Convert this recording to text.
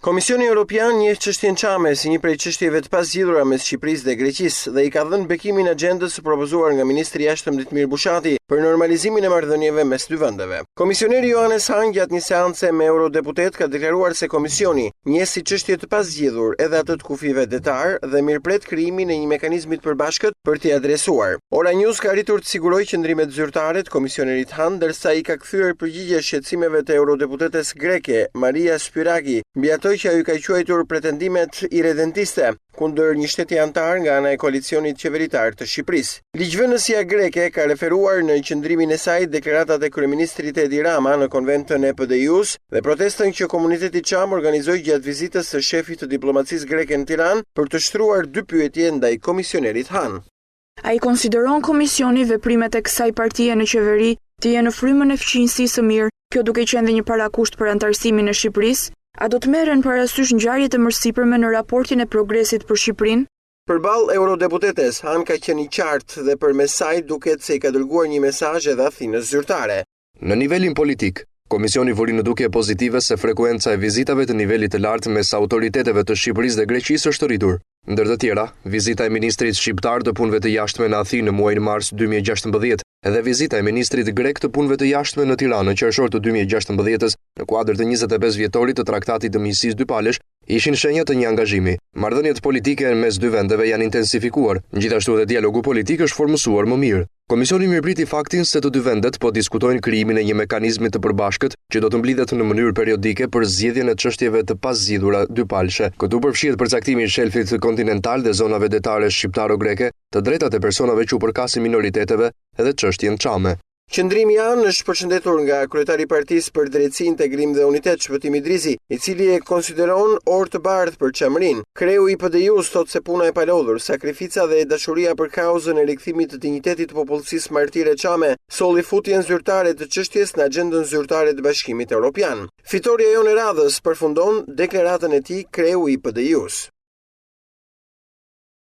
Komisioni Europian njeh çështjen Çame si një prej çështjeve të pazgjidhura mes Shqipërisë dhe Greqisë dhe i ka dhënë bekimin axhendës së propozuar nga ministri i Jashtëm Ditmir Bushati për normalizimin e marrëdhënieve mes dy vendeve. Komisioneri Johannes Hahn gjatë një seance me eurodeputetë ka deklaruar se komisioni njeh si çështje të pazgjidhur edhe atë të kufijve detarë dhe mirëpret krijimin e një mekanizmi të përbashkët për t'i adresuar. Ora News ka arritur të sigurojë qëndrimet zyrtare të komisionerit Hahn, ndërsa i ka kthyer përgjigje shqetësimeve të eurodeputetes greke, Maria Spyraki, mbi ato që ajo i ka quajtur pretendimet irredentiste kundër një shteti anëtar nga ana e koalicionit qeveritar të Shqipërisë. Ligjvënësja greke ka referuar në qëndrimin e saj deklaratat e kryeministrit Edi Rama në konventën e PDIU-së dhe protestën që komuniteti çam organizoi gjatë vizitës së shefit të diplomacisë greke në Tiranë për të shtruar dy pyetje ndaj komisionerit Hahn. A i konsideron Komisioni veprimet e kësaj partie në qeveri të jenë në frymën e fqinjësisë së mirë, kjo duke qenë dhe një parakusht për anëtarësimin e Shqipërisë? A do të merren parasysh ngjarjet e mësipërme në raportin e progresit për Shqipërinë? Përballë eurodeputetes, Hahn ka qenë i qartë dhe përmes saj duket se i ka dërguar një mesazh edhe Athinës zyrtare. Në nivelin politik, Komisioni vuri në dukje pozitive se frekuenca e vizitave të nivelit të lartë mes autoriteteve të Shqipërisë dhe Greqisë është rritur. Ndër të tjera, vizita e ministrit shqiptar të Punëve të Jashtme në Athinë në muajin mars 2016 dhe vizita e ministrit grek të Punëve të Jashtme në Tiranë në qershor të 2016-ës në kuadër të 25 vjetorit të Traktatit të Miqësisë Dypalësh ishin shenja të një angazhimi. Marrëdhëniet politike mes dy vendeve janë intensifikuar, gjithashtu edhe dialogu politik është formësuar më mirë. Komisioni mirëpriti faktin se të dy vendet po diskutojnë krijimin e një mekanizmi të përbashkët që do të mblidhet në mënyrë periodike për zgjidhjen e çështjeve të pazgjidhura dypalëshe. Këtu përfshihet përcaktimi i shelfit kontinental dhe zonave detare shqiptaro-greke, të drejtat e personave që u përkasin minoriteteve dhe çështjen çame. Qëndrimi i Hahn është përshëndetur nga kryetari i Partisë për Drejtësi, Integrim dhe Unitet, Shpëtim Idrizi, i cili e konsideron orë të bardhë për Çamërinë. Kreu i PDIU-së thotë se puna e palodhur, sakrifica dhe dashuria për kauzën e rikthimit të dinjitetit të popullsisë martire çame, solli futjen zyrtare të çështjes në axhendën zyrtare të Bashkimit Europian. Fitorja jonë e radhës, përfundon deklaratën e tij kreu i PDIU-së.